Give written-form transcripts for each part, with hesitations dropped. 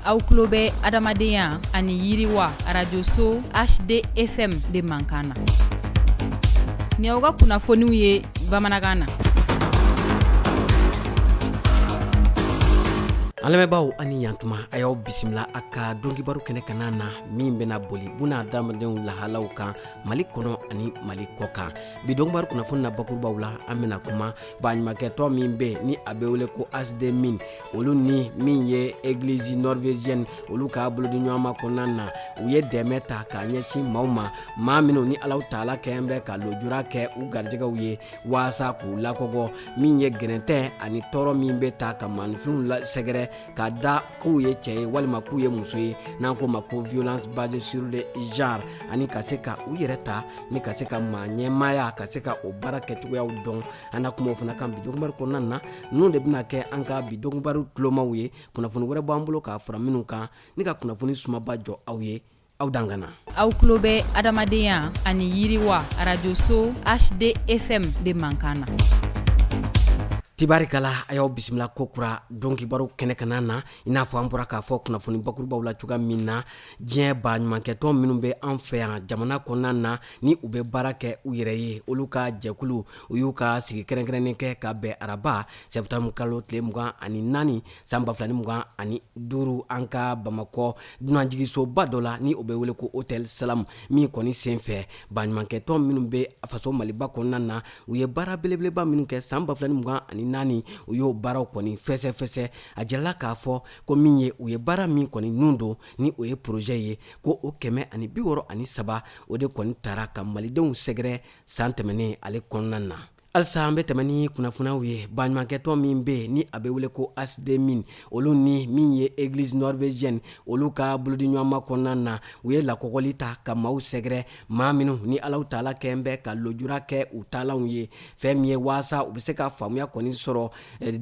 Aw tulo bɛ adamadenya ani yiriwa arajoso HDFM de mankan na. Nin y'aw ka kunnafoniw ye bamanankan na. An lamɛnbaaw aw ni yantuma, a y'aw bisimila a ka donkibaru kɛnɛ kana na min bɛna boli buna adamadenw lahalaw kan Mali kɔnɔ ani Mali kɔ kan. Bi donkibaru kunnafoni na bakurubaw la, an bɛna kuma baɲumankɛtɔn min bɛ ni a bɛ wele ko ASDMIN, olu ni min ye église norvégienne olu ka bolodiɲɔgɔnma kɔnɔna na, u ye dɛmɛ ta k'a ɲɛsin maaw ma, maa minnu ni Alahu taala kɛn bɛ ka lujura kɛ u garijɛgɛw ye waasa k'u lakɔgɔ, min ye gɛrɛntɛ ani tɔɔrɔ min bɛ ta ka maaninfinw sɛgɛrɛ ka da k'u ye cɛ ye walima k'u ye muso ye, n'an k'o ma ko violence basée sur le genre, ani ka se ka u yɛrɛ ta ni ka se ka maa ɲɛmaaya, ka se ka o baara kɛcogoyaw dɔn. An na kuma o fana kan bi donkibaru kɔnɔna na. Ninnu de bɛna kɛ an ka bi donkibaru tulomaw ye. Kunnafoni wɛrɛ b'an bolo k'a fara minnu kan ni ka kunnafoni sumaba jɔ aw ye. Aw dangana. Aw tulo bɛ adamadenya ani yiriwa arajoso HDFM de mankan na. Tibarikala, a y'aw bisimila ko kura donkibaru kɛnɛ kana na. I n'a fɔ an bɔra k'a fɔ kunnafoni bakurubaw la cogoya min na, diɲɛ baɲumankɛtɔn minnu bɛ an fɛ yan jamana kɔnɔna na ni u bɛ baara kɛ u yɛrɛ ye, olu ka jɛkulu u y'u ka sigi kɛrɛnkɛrɛnnen kɛ ka bɛn araba sɛptanburu kalo tile 24 san 2025 an ka Bamakɔ dunanjiginsoba dɔ la ni o bɛ wele ko Hôtel Salam, min kɔni senfɛ baɲumankɛtɔn minnu bɛ faso Maliba kɔnɔna na, u ye baara belebeleba minnu kɛ san 2024, u y'o baaraw kɔni fɛsɛfɛsɛ. A jirala k'a fɔ ko min ye u ye baara min kɔni nun don ni o ye projet ye, ko o 163 o de kɔni taara ka malidenw sɛgɛrɛ san tɛmɛnen ale kɔnɔna na. Halisa an bɛ tɛmɛ ni kunnafoniyaw ye. Baɲumankɛtɔn min bɛ yen ni a bɛ wele ko ASDMIN, olu ni min ye église norvégienne olu ka bolodiɲɔgɔnma kɔnɔna na, u ye lakɔgɔli ta ka maaw sɛgɛrɛ, maa minnu ni Alahu taala kɛn bɛ ka lujura kɛ u taalanw ye, fɛn min ye waasa u bɛ se ka faamuya kɔni sɔrɔ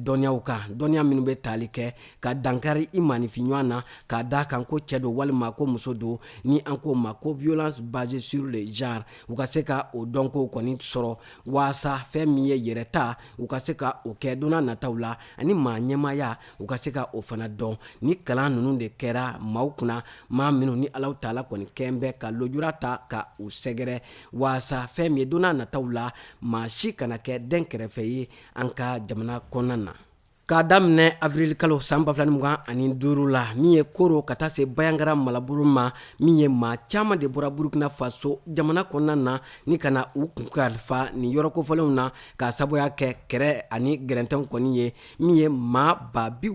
dɔnniyaw kan, dɔnniya minnu bɛ tali kɛ ka dankari i maaninfin ɲɔgɔn na k'a da kan ko cɛ don walima ko muso don, ni an k'o ma ko violence basée sur le genre. U ka se ka o dɔnko kɔni sɔrɔ waasa fɛn min ye yɛrɛta, u ka se ka o kɛ don nataw la, ani maa ɲɛmaaya, u ka se ka o fana dɔn. Ni kalan ninnu de kɛra maaw kunna, maa minnu ni Alahu taala kɔni kɛn bɛ ka lujura ta ka u sɛgɛrɛ waasa fɛn min ye don nataw la maa si kana kɛ den kɛrɛfɛ ye an ka jamana kɔnɔna na. K'a daminɛ avril kalo san 2025 la, min ye Koro ka taa se Bayangara malabolo ma, min ye maa caman de bɔra Burukina Faso jamana kɔnɔna na ni ka na u kun kalifa nin yɔrɔ kofɔlenw na k'a sabuya kɛ kɛrɛ ani gɛrɛntɛw kɔni ye, min ye maa 65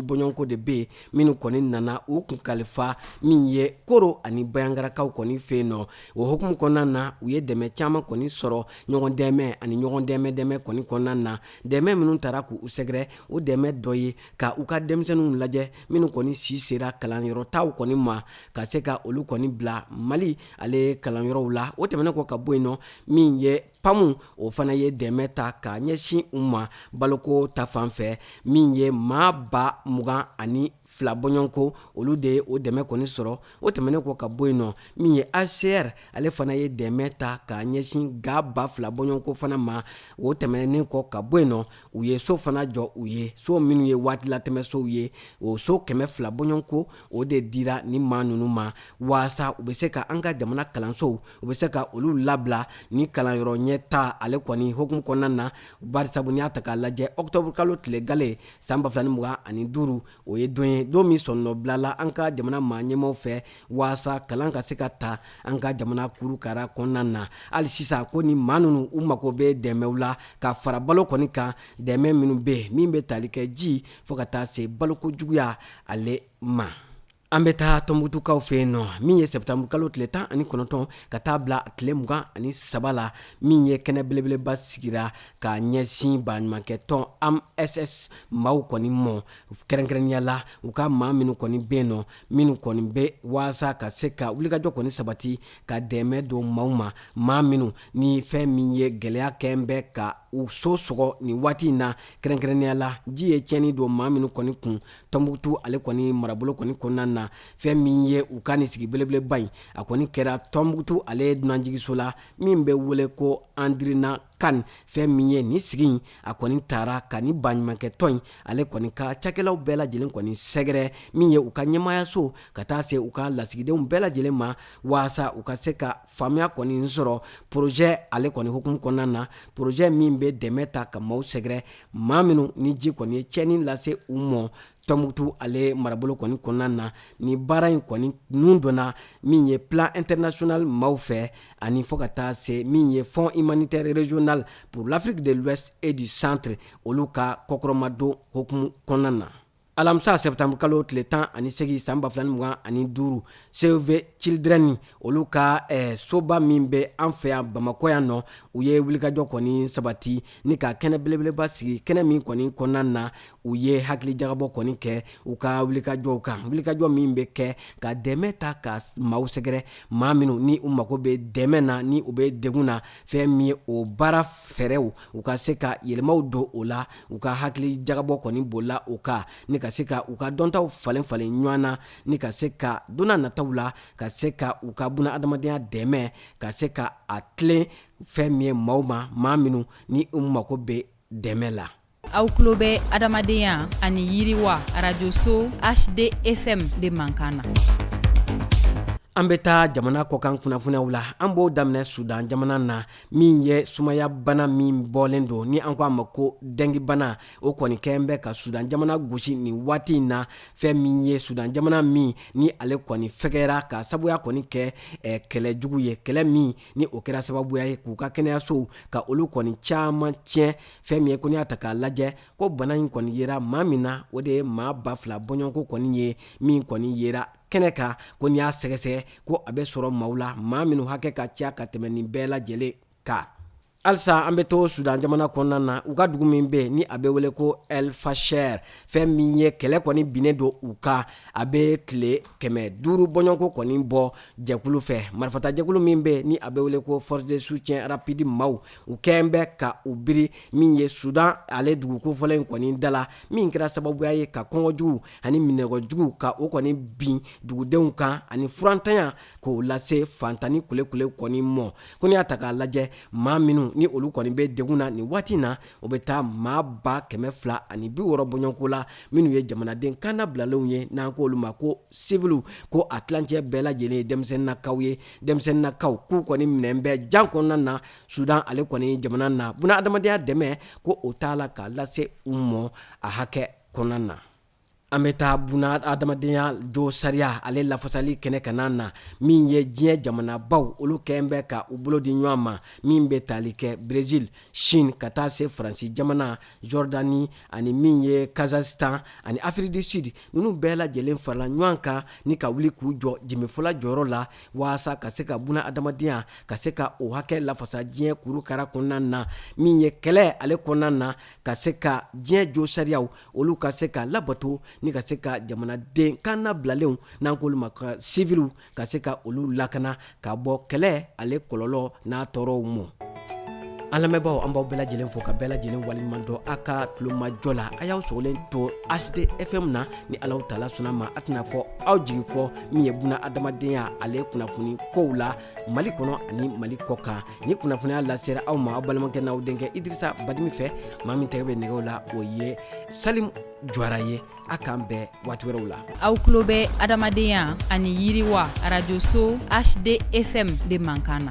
bɔɲɔgɔnko de bɛ yen minnu kɔni nana u kun kalifa min ye Koro ani Bayangarakaw kɔni fɛ yen nɔ. O hukumu kɔnɔna na, u ye dɛmɛ caman kɔni sɔrɔ ɲɔgɔn dɛmɛ ani ɲɔgɔn dɛmɛ dɛmɛ kɔni kɔnɔna na. Dɛmɛ minnu taara k'u sɛgɛrɛ, o dɛmɛ dɔ ye ka u ka denmisɛnninw lajɛ minnu kɔni si sera kalanyɔrɔtaw kɔni ma, ka se ka olu kɔni bila Mali ale kalanyɔrɔw la. O tɛmɛnen kɔ ka bɔ yen nɔ, min ye PAM, o fana ye dɛmɛ ta ka ɲɛsin u ma baloko ta fan fɛ, min ye maa 22,000 bɔɲɔgɔnko, olu de ye o dɛmɛ kɔni sɔrɔ. O tɛmɛnen kɔ ka bɔ yen nɔ, min ye HCR, ale fana ye dɛmɛ ta ka ɲɛsin ga 2000 bɔɲɔgɔnko fana ma. O tɛmɛnen kɔ ka bɔ yen nɔ, u ye so fana jɔ u ye, so minnu ye waati latɛmɛ sow ye, o so 200 bɔɲɔgɔnko, o de dira ni maa ninnu ma waasa u bɛ se ka an ka jamana kalansow, u bɛ se ka olu labila ni kalanyɔrɔ ɲɛta ale kɔni hukumu kɔnɔna na. Barisabu n'i y'a ta k'a lajɛ, octobre kalo tile gale san 2025, o ye don ye, don min sɔnnɔbilala an ka jamana maa ɲɛmaaw fɛ waasa kalan ka se ka ta an ka jamana kurukara kɔnɔna na. Hali sisan ko ni maa ninnu u mako bɛ dɛmɛw la ka fara balo kɔni kan, dɛmɛ minnu bɛ yen min bɛ tali kɛ ji fo ka taa se baloko juguya ale ma. An bɛ taa Tɔnbukutukaw fɛ yen nɔ, min ye sɛptanburu kalo tile 19 ka taa bila tile 23 la, min ye kɛnɛ belebeleba sigira ka ɲɛsin baɲumankɛtɔn AMSS maaw kɔni mɔ, kɛrɛnkɛrɛnnenya la u ka maa minnu kɔni bɛ yen nɔ, minnu kɔni bɛ waasa ka se ka wulikajɔ kɔni sabati ka dɛmɛ don maaw ma, maa minnu ni fɛn min ye gɛlɛya kɛn bɛ ka u so sɔgɔ nin waati in na, kɛrɛnkɛrɛnnenya la ji ye tiɲɛni don maa minnu kɔni kun Tɔnbukutu ale kɔni marabolo kɔni kɔnɔna na. na. Fɛn min ye u ka nin sigi belebeleba in, a kɔni kɛra Tɔnbukutu ale dunanjigiso la min bɛ wele ko Andrina Kan. Fɛn min ye nin sigi in, a kɔni taara ka ni baɲumankɛtɔn in ale kɔni ka cakɛlaw bɛɛ lajɛlen kɔni sɛgɛrɛ, min ye u ka ɲɛmaayaso ka taa se u ka lasigidenw bɛɛ lajɛlen ma, waasa u ka se ka faamuya kɔni sɔrɔ projet ale kɔni hukumu kɔnɔna na, projet min bɛ dɛmɛ ta ka maaw sɛgɛrɛ, maa minnu ni ji kɔni ye tiɲɛni lase u mɔ Tɔnbukutu ale marabolo kɔni kɔnɔna na. Ni baara in kɔni nun donna min ye Plan International maaw fɛ, ani fo ka taa se min ye Fonds humanitaire régional pour l'Afrique de l'Ouest et du Centre, olu ka kɔkɔrɔmadon hukumu kɔnɔna na. Alamisa sɛtanburu kalo tile 18 san 2025, Save Children olu ka soba min bɛ an fɛ yan Bamakɔ yan nɔ, u ye wulikajɔ kɔni sabati ni ka kɛnɛ belebeleba sigi, kɛnɛ min kɔni kɔnɔna na u ye hakilijagabɔ kɔni kɛ u ka wulikajɔw kan, wulikajɔ min bɛ kɛ ka dɛmɛ ta ka maaw sɛgɛrɛ, maa minnu ni u mago bɛ dɛmɛ na, ni u bɛ degun na. Fɛn min ye o baara fɛɛrɛw, u ka se ka yɛlɛmaw don o la. U ka hakilijagabɔ kɔni bolila o kan ni ka se ka u ka dɔntaw falen falen ɲɔgɔn na, ni ka se ka don nataw la ka se ka u ka buna adamadenya dɛmɛ ka se ka a tilen fɛn min ye maaw ma, maa minnu ni u mago bɛ dɛmɛ la. Aw tulo bɛ adamadenya ani yiriwa arajoso HDFM de mankan na. An bɛ taa jamana kɔkan kunnafoniyaw la. An b'o daminɛ Sudan jamana na, min ye sumaya bana min bɔlen don ni an ko a ma ko dengue bana, o kɔni kɛlen bɛ ka Sudan jamana gosi nin waati in na. Fɛn min ye Sudan jamana min ni ale kɔni fɛgɛyara ka sabuya kɔni kɛ kɛlɛ jugu ye, kɛlɛ min ni o kɛra sababuya ye k'u ka kɛnɛyasow ka olu kɔni caman tiɲɛ. Fɛn min ye ko n'i y'a ta k'a lajɛ ko bana in kɔni yera maa min na, o de ye maa 2000 bɔɲɔgɔnko kɔni ye min kɔni yera kɛnɛ kan, ko n'i y'a sɛgɛsɛgɛ ko a bɛ sɔrɔ maaw la, maa minnu hakɛ ka ca ka tɛmɛ nin bɛɛ lajɛlen kan. Halisa an bɛ to Sudan jamana kɔnɔna na, u ka dugu min bɛ ni a bɛ wele ko El Fasher, fɛn min ye kɛlɛ kɔni binnen don u kan, a bɛ tile 500 bɔɲɔgɔnko kɔni bɔ jɛkulu fɛ. Marifata jɛkulu min bɛ ni a bɛ wele ko force de soutien rapide maaw, u kɛlen bɛ ka u biri min ye Sudan ale dugu kofɔlen in kɔni da la, min kɛra sababuya ye ka kɔngɔ jugu ani minnɔgɔ jugu ka o kɔni bin dugudenw kan, ani furantanya k'o lase fantan ni kulekule kɔni mɔ. Ko n'i y'a ta k'a lajɛ, maa minnu ni olu kɔni bɛ degun na nin waati in na, o bɛ taa maa 260,000 bɔɲɔgɔnko la, minnu ye jamanaden kannabilalenw ye, n'an k'olu ma ko siviliw, ko a tilancɛ bɛɛ lajɛlen ye denmisɛnninnakaw ye. Denmisɛnninnakaw k'u kɔni minɛn bɛ jan kɔnɔna na Sudan ale kɔni jamana na, buna adamadenya dɛmɛ ko o t'a la k'a lase u mɔ a hakɛ kɔnɔna na. An bɛ taa buna adamadenya jo sariya ale lafasali kɛnɛ kan na, min ye diɲɛ jamanabaw olu kɛlen bɛ ka u bolo di ɲɔgɔn ma, min bɛ tali kɛ Brésil, Chine ka taa se Faransi jamana, Jordanie ani min ye Kazakhstan ani Afrique du Sud. Ninnu bɛɛ lajɛlen farala ɲɔgɔn kan ni ka wuli k'u jɔ jenbefɔla jɔyɔrɔ la, waasa ka se ka buna adamadenya ka se ka o hakɛ lafasa diɲɛ kurukara kɔnɔna na, min ye kɛlɛ ale kɔnɔna na, ka se ka diɲɛ jo sariyaw olu ka se ka labato, ni ka se ka jamanaden kannabilalenw, n'an k'olu ma ka siviliw, ka se ka olu lakana ka bɔ kɛlɛ ale kɔlɔlɔ n'a tɔɔrɔw mɔ. An lamɛnbaaw, an b'aw bɛɛ lajɛlen fo ka bɛɛ lajɛlen waleɲuman dɔn a ka tulomajɔ la. A y'aw sɔgɔlen to HD FM na, ni Alahu taala sɔnna ma, a tɛna fɔ aw jigi kɔ min ye buna adamadenya ale kunnafoni kow la Mali kɔnɔ ani Mali kɔ kan. Ni kunnafoniya lasera aw ma aw balimakɛ n'aw denkɛ Idirisa Badimi fɛ. Maa min tɛgɛ bɛ nɛgɛw la, o ye Salim Juwara ye. A k'an bɛn waati wɛrɛw la. Aw tulo bɛ adamadenya ani yiriwa arajoso HDFM de mankan na.